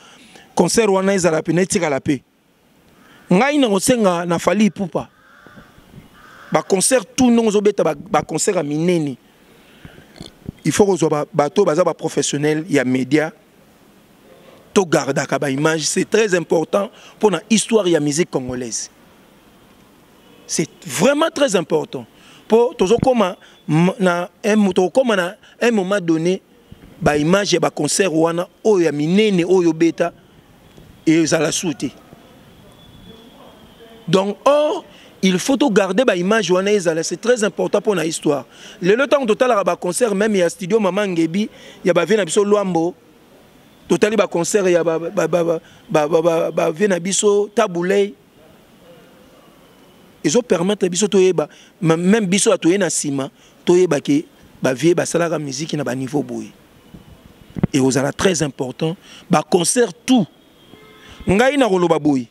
concert wana ezala pene etikala mpe. Ngai na kosenga na Fally Ipupa, baconcert tout ndenge ozobeta, baconcert ya minene, il faut kozwa bato baza baprofessionnel ya média. Togardaka baimage, c'est très important pour na histoire ya musique congolaise. C'est vraiment très important po tozokoma na tokokoma na un moment donné, baimage ya baconcert wana oyo ya minene oyo obeta ezala su te. Donc or il faut togarder baimage wana ezala, c'est très important pour na histoire. Lelo ntango totalaka baconcert même ya studio Mama Ngebi ya bavieux na biso Lwambo, totali baconcert ya bavieux na biso Tabu Ley, ezopermettre biso toyeba, même biso ya toye na nsima, toyeba ke bavieux basalaka musique na baniveau boye. Ekozala très important baconcert tout. Ngai na koloba boye,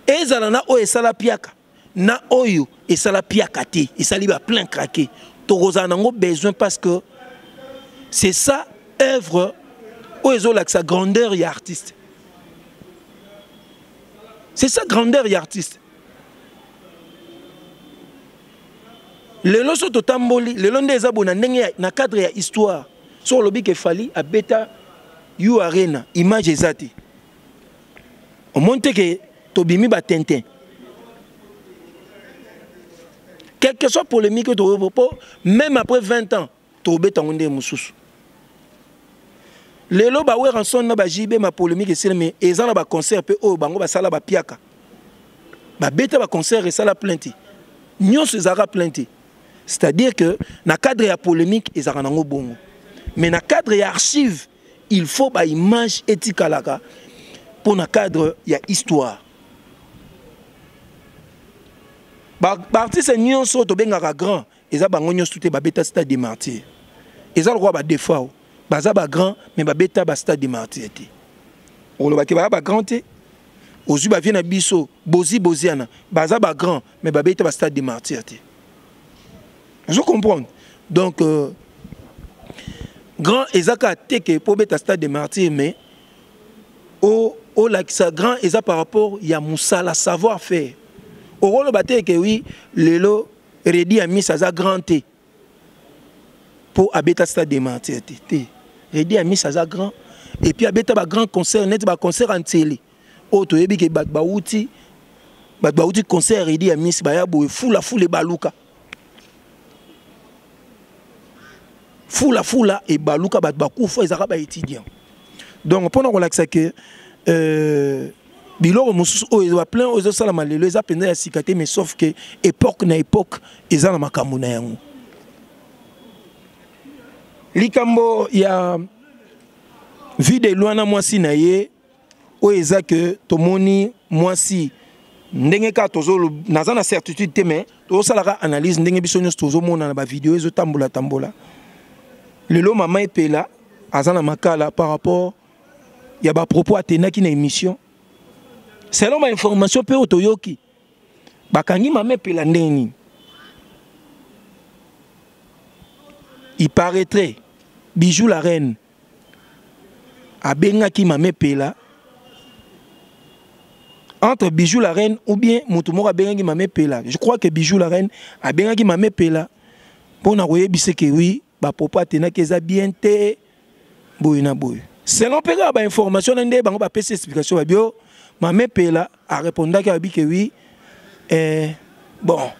ezala na oyo esala piaka, na oyo esala piaka te, esali ba plein craqué, tokozala nango besoin, parce que c'est ça œuvre oyo ezolakisa grandeur ya artiste. C'est ça grandeur ya artiste. Lelo so totamboli, lelo nde eza boye na ndenge na cadre ya histoire. So olobi ke Fally abeta U Arena, image eza te, omoni te ke tobimi batintin. Quelque soit polémique oyo, po même après 20 ans tobeta yango nde mosusu. Lelo baWerrason na baJB, ma polémique esili, mais eza na baconcert mpe oyo bango basala bapiaka, babeta baconcert esala plein te. Nyonso ezalaka plein te. C'est-à-dire que na cadre ya polémique ezalaka nango bongo, mais na cadre ya archive, il faut baimage etikalaka mpo na cadre ya histoire. Baartiste nyonso oyo tobengaka grand, eza bango nyonso te babeta Stade de Martyr. Eza lokola badefao, baza bagrand mais babeta bastade de Martyr te. Olobaki baza bagrand te. Ozwi bavieux na biso Bozi Boziana, baza bagrand mais babeta bastade de Martyr te. Ozo comprendre? Donc grand eza kaka te ke mpo obeta Stade de Martyr, mais olakisa grand eza par rapport ya mosala, savoir faire. Okoloba te ke oui, lelo Reddy Amisi aza grand te mpo abeta Stade de Martyr te. Te, Reddy Amisi aza grand et puis abeta bagrand concert neti baconcert ya Ntsele oyo toyebi ke bato bauti concert Reddy Amisi, baya boye, fula fula ebaluka, fula fula ebaluka, bato bakufa, ezalaka baétudiant. Donc mpona kolakisa ke biloko mosusu oyo baplein oyo ezosalama lelo eza mpenza ya sika te, mais sauf ke époque na époque eza na makambo na yango. Likambo ya Vie de loin na mwasi na ye oyo eza ke tomoni mwasi ndenge kaka tozo naza na certitude te mais tozosalaka analyse ndenge biso nyonso tozomona na bavideo ezotambola tambola lelo mama epela aza na makala par rapport ya bapropos atenaki na émission selon bainformation mpe oyo toyoki bakangi mama epela ndenge nini. Il paraîtrait Bijou la reine abengaki mama epela entre Bijou la reine ou bien moto moko abengaki mama epela. Je crois que Bijou la reine abengaki mama epela mpona koyebisa ke oui, bapropos atenaki eza bien te, boye na boye. Selon mpe kaka bainformation na nde bango bapesi explication, babio mama epela arépondaki, alobi ke oui, eh, bon,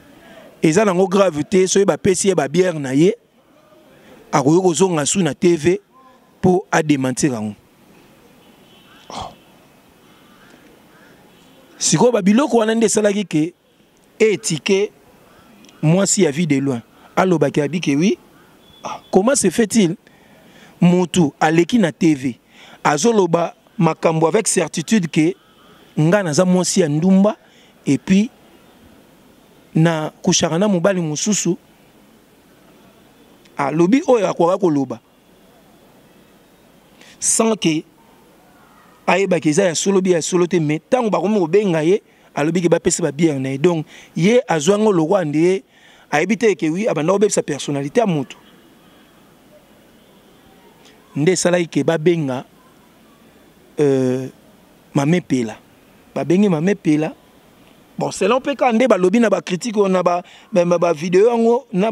eza nango grave te, soki bapesi ye babière na ye, akoki kozonga su na TV mpo adémentir yango. Oh. Sikoyo babiloko wana nde esalaki ke etike mwasi ya vie de loin alobaki abi ke oui, ah, comment se fait-il mutu aleki na TV azoloba makambo avec certitude ke nga naza mwasi ya ndumba et puis na kushaka na mobali mosusu? Alobi oyo akoka koloba sans ke ayebaki eza ya solo bi ya solo te. Mais ntango bakomi kobenga ye, alobi ke bapesa babière na ye. Donc ye azwango lokwa nde ye ayebi te ke oui, abanda kobebisa personnalité ya motu nde esalaki ke babenga mame pela. Babengi mame pela. Bon, selon mpe kaka nde balobi na bacritique oyo na bavideo yango na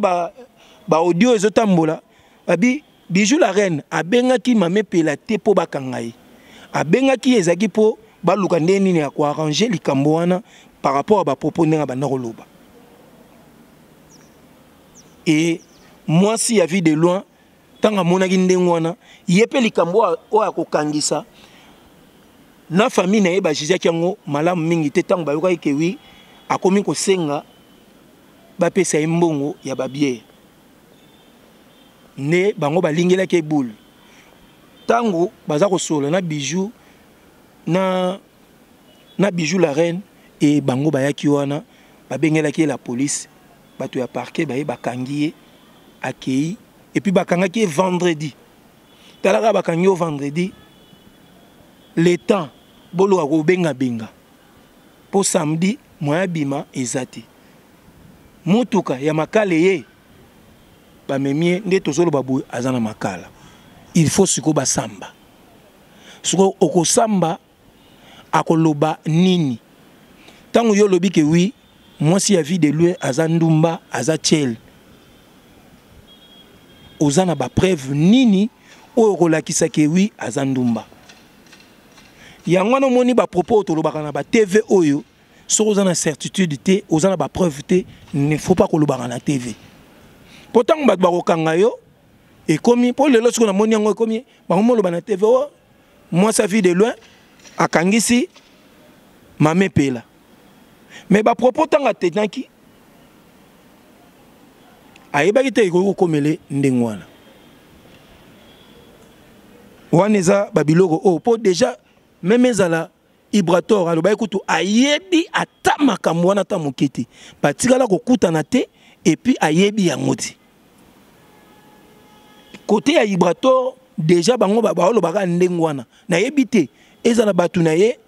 baaudio ezotambola, babi Bijou la reine abengaki mame pela te mpo bakanga ye. Abengaki ye ezalaki mpo baluka ndenge nini ya koarranger likambo wana par rapport ya bapropos ndenge abanda koloba. E mwasi ya vie de loin, ntango amonaki ndenge wana, ye mpe likambo oyo akokangisa na famille na ye, bajuzaki yango malamu mingi te. Ntango bayokaki ke oui, akomi kosenga bapesa ye mbongo ya babière nde bango balingelaki eboule. Ntango baza kosolola na Bijou na Bijou la reine, e bango bayaki wana, babengelaki ye la police, bato ya parquet baye, bakangi ye, akei. Et puis bakangaki ye vendredi. Talaka, bakangi yo vendredi, le temps boluka kobengabenga mpo samedi moyen bima eza te. Motuka ya makala ye bamemi ye nde tozoloba boye aza na makala. Il faut sikoyo basamba. Sikoyo okosamba, akoloba nini ntango yo olobi ke oui, mwasi ya vie de loin aza ndumba, aza tiele? Oza na bapreuve nini oyo okolakisa ke oui, aza ndumba? Yango wana omoni bapropos oyo tolobaka na batv oyo, soki oza na certitude te, oza na bapreuve te, ne faut pas kolobaka na TV, mpo ntango bato bakokanga yo ekomi mpo lelo sikoyo namoni yango ekomi bango moloba na TV o mwasi ya vie de loin akangisi mame pela. Mais bapropos ntango atenaki, ayebaki te ekoki kokomele ndenge wana. Wana eza babiloko oyo mpo déjà même ezala Ibrator alobaki kutu ayebi ata makambo wana ata moke te, batikala kokutana te, et puis ayebi yango te. Kote ya Ibrator déjà bango baolobaka ndenge wana, nayebi te ezala bato na ye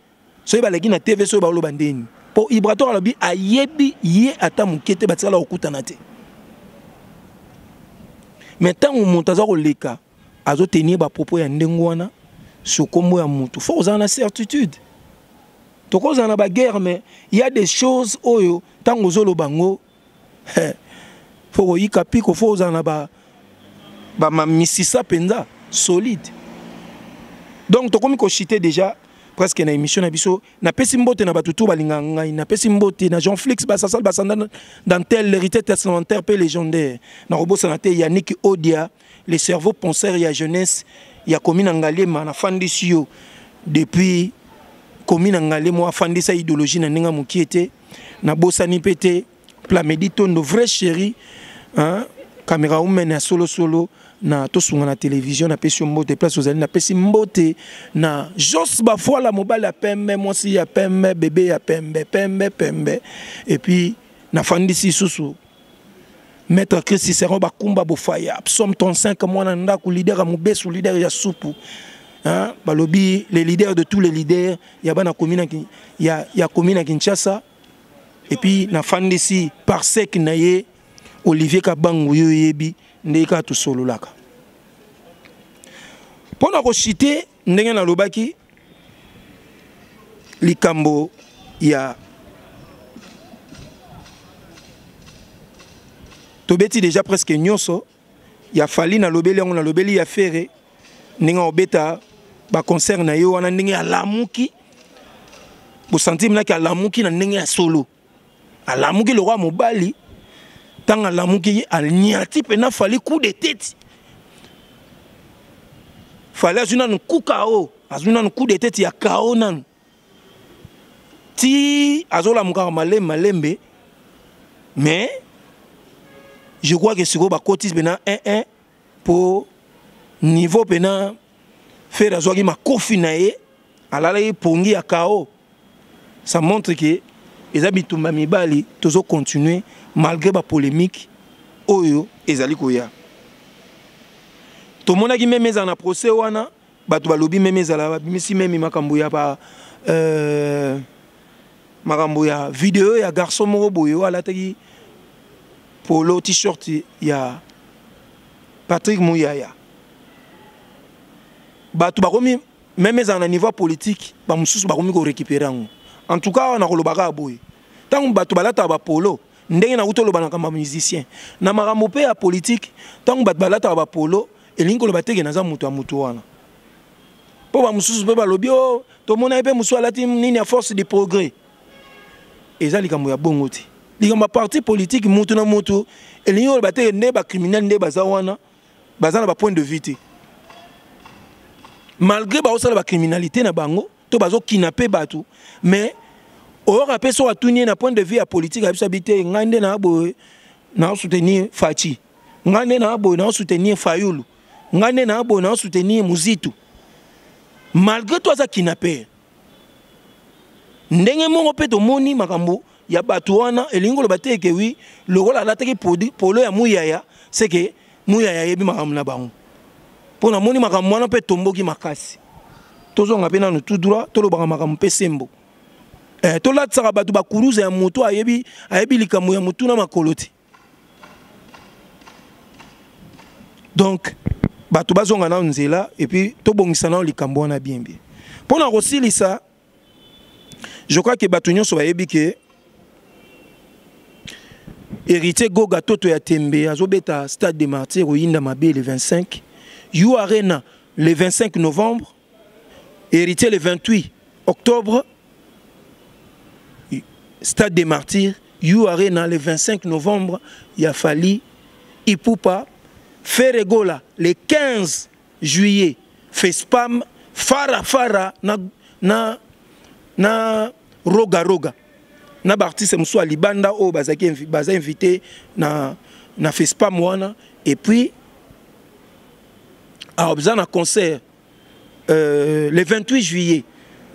soki baleki na TV, soki baoloba ndeni, mpo Ibrator alobi ayebi ye ata moke te, batikala kokutana te. Mais ntango moto aza koleka, azotenir bapropos ya ndenge wana sur kombo ya motu, faut kozala na certitude. Tokozala na baguerre, mais il y a des choses oyo ntango ozoloba yango, faut koyika piko, faut ozala na bamisisa mpenza solide. Donc tokomi kochuter déjà presque na émission na biso. Napesi mbote na bato tu balingaka ngai. Napesi mbote na Jean Flix Basasal Basanda Dantel, l'héritier testamentaire mpe légendaire. Nakobosana te Yannick Odia, le cerveau penseur ya jeunesse ya komi na Ngaliema. Nafandisi yo depuis komi na Ngaliema, afandisa idéologie na ndenge mokie te. Nabosani mpe te Plamedi Tondo, vrai chéri, hein? Caméra woman ya solo solo. Na tosunga na télévision, napesi yo mbote place ozali. Napesi mbote na Jos Bafuala, mobali ya pembe, mwasi ya pembe, bebe ya pembe, pembe pembe. Et puis nafandisi lisusu maître Chris Cicéron Bakumba Bofaya, psaume 35, mwana ndako, leader ya mobesu, leader ya supu, hein? Balobi les leaders de tous les leaders ya bana commune ya commune ya Kinshasa. Et puis nafandisi parsec na ye Olivier Kabangu, yo yebi ndenge kaka tosololaka. Mpo na koshite ndenge nalobaki likambo ya tobeti déjà presque nyonso ya Fally, nalobeli yango, nalobeli ya Ferre ndenge obeta baconcert na ye wana, ndenge alamuki, bosentir naki alamuki na ndenge ya solo, alamuki lokwa mobali. Ntango alamuki, anyati mpena Fally coup de tête. Fally azwi nanu kuka o azwi nanu coup de tête ya kao nanu ti azolamukaka malembe malembe. Mais je crois que sikoyo bakotisi mpena 1-1 mpo niveau mpena Ferre azwaki makofi na ye, alalaki pongi ya kao. Ça montre que eza bitumba mibali, tozocontinue malgré bapolémique oyo ezali koya. Tomonaki même ezala na procès wana, bato balobi même ezala babimisi même makambo ya ba makambo ya video ya garçon moko boye oyo alataki polo t-shirt ya Patrick Muyaya. Bato bakomi même ezala na niveau politique, bamosusu bakomi korécupérer yango. En tout cas, awa nakoloba kaka boye: ntango bato balataka bapolo, ndenge nakuti oloba na makambo ya musicien, na makambo mpe ya politique, ntango bato balataka bapolo, elingi koloba teke naza moto ya moto wana. Mpo bamosusu mpe balobi o tomona ye mpe mosusu alati nini ya Force du progrès. Eza likambo ya bongo te. Likambo ya parti politique, mutu na mutu, elingi koloba teke nde bacriminel nde baza wana, baza na bapoint de vue te. Malgré baosala bacriminalité na bango to bazokina mpe bato, mais oyoka mpe soki atuni ye na point de vue ya politique, ayebi abi te: ngai nde na boye naosoutenir Fatshi, ngai nde na boye naosoutenir Fayulu, ngai nde na boye naosoutenir Muzitu, malgré to aza kidnappeur. Ndenge moko mpe tomoni makambo ya bato wana, elingi koloba te eke wi lokola alataki polo ya Muyaya, seke Muyaya ayebi makambo na bango. Mpo namoni makambo wana mpe tomboki makasi. Tozonga mpe nanu tout droit, tolobaka makambo mpe sembo. Tolatisaka bato bakuruza ya motu ayebi, ayebi likambo ya motu na makolo te. Donc bato bazonga nano nzela et puis tobongisa nano likambo wana bien bien. Mpo na kosilisa, je crois que bato nyonso bayebi ke Héritier Goga Toto ya Tembe azobeta Stade de Martyr oyinda mabe le 25, U Arena le 25 novembre, Héritier le 28 octobre Stade des Martyrs, U Arena le 25 novembre ya Fally Ipupa. Ferre Gola le 15 juillet, Fespam, Fara Fara na Roga Roga na baartiste mosusu ya libanda oyo bazalaki baza invité na Fespam wana. Et puis aza na concert le 28 juillet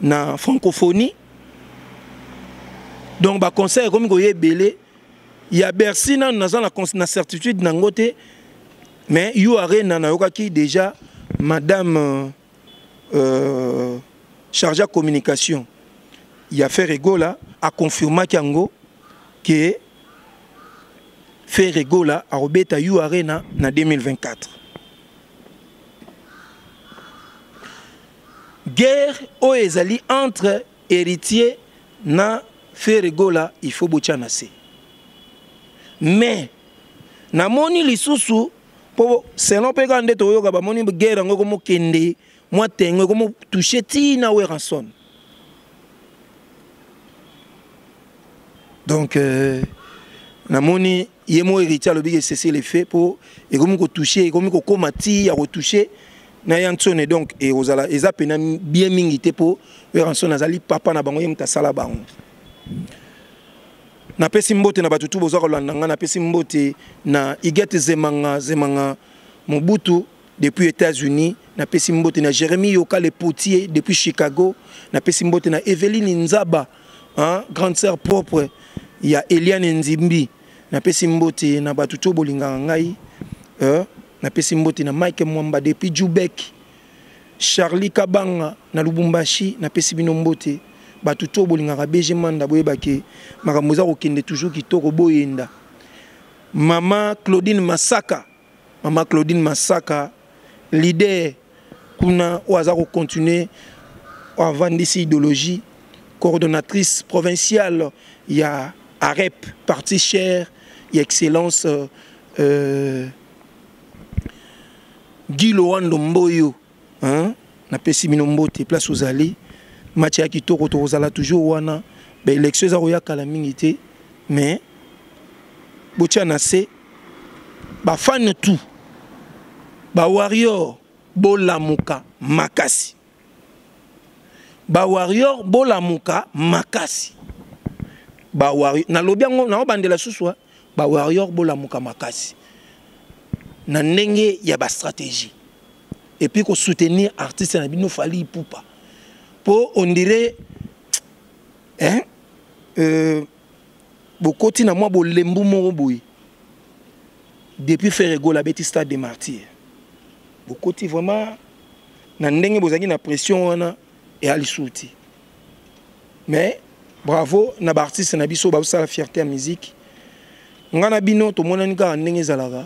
na Francophonie. Donc baconcert ekomi koya ebele. Ya Bercy nanu naza na certitude nango te, mais U Arena nayokaki déjà madame chargé ya communication ya Ferre Gola aconfirmaki yango ke Ferre Gola akobeta U Arena na 2024. Guerre oyo ezali entre Héritier na Ferre Gola, il faut botia na se. Mais namoni lisusu mpo selon mpe kaka nde toyoka, bamoni guerre yango ekomokende mwa tengo, ekomotouche ntina Werrason. Donc namoni ye mo Héritier alobi ke cessez le fait mpo ekomi kotouche, ekomi kokóma ti ya kotouche na ya Ntsone. Donc ekozala eza mpena bien mingi te mpo Werrason azali papa na bango, ye moto asala bango. Napesi mbote na bato tu boza kolanda ngai. Napesi mbote na Igete Zemanga Zemanga. Mobutu depuis États-Unis, napesi mbote na Jérémy Yoka le potier depuis Chicago, napesi mbote na Evelyne Nzaba, hein, grande sœur propre ya Eliane Nzimbi, napesi mbote na bato to bolingaka ngai, napesi mbote na Mike Mwamba depuis Jubek, Charlie Kabanga na Lubumbashi, napesi bino mbote, bato to bolingaka BG Manda boyebake makambo eza kokende toujours kitoko boyenda. Mama Claudine Masaka, Mama Claudine Masaka, leader kuna oyo aza kocontinue oyo avandisi idéologie, coordonnatrice provinciale ya AREP, parti cher ya excellence Guy Loando Mboyo, hein? Napesi bino mbote place ozali, match ya kitoko tokozala toujours wana, ba élection eza koya kala mingi te, mais botia na se ba fan tout ba warrior bolamuka makasi, ba warrior bolamuka makasi, ba warrior nalobi yango naobandela susu, ba warrior bolamuka makasi na ndenge ya ba stratégie et puis ko soutenir artiste na bino Fally Ipupa po on dirait hein, bokoti na mwa bolembu moko boye depuis Ferre Gola abeti stade des Martyrs, bokoti vraiment na ndenge bozalaki na pression wana eya lisusu te. Mais bravo na ba artiste na biso bazosala fierté ya musique. Nga na bino tomonani kaka ndenge ezalaka.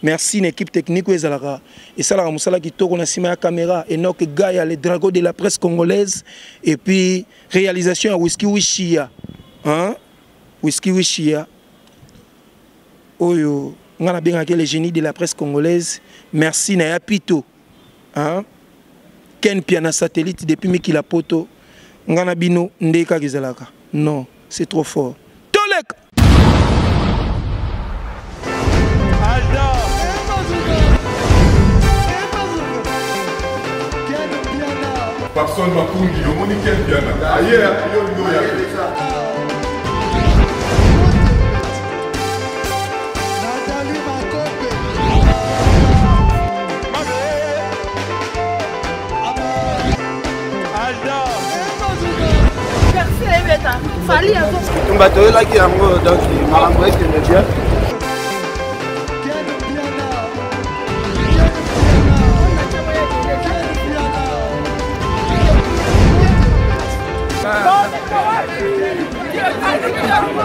Merci na équipe technique oyo ezalaka esalaka mosala kitoko na nsima ya caméra, Enoch Gaya le dragon de la presse congolaise, et puis réalisation ya Whisky Wishia, hein? Whisky Wishia oyo nga nabengaki le génie de la presse congolaise. Merci na ya Pito, hein? Ken Piana satellite depuis Mikila Poto, nga na bino nde kaka ezalaka. Non, c'est trop fort. Tolek. Papson Makungi, omoni Ken Piana. Aye, yo ndo ya. Nathalie Makope. Tumba toyelaki yango, donc makambo ekende bien. Ken Piana. Ken Piana. Ken Piana.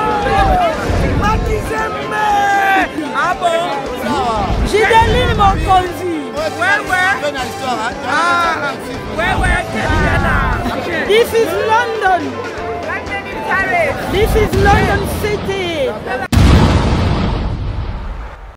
Gideline Mokonzi. This is London. This is London City.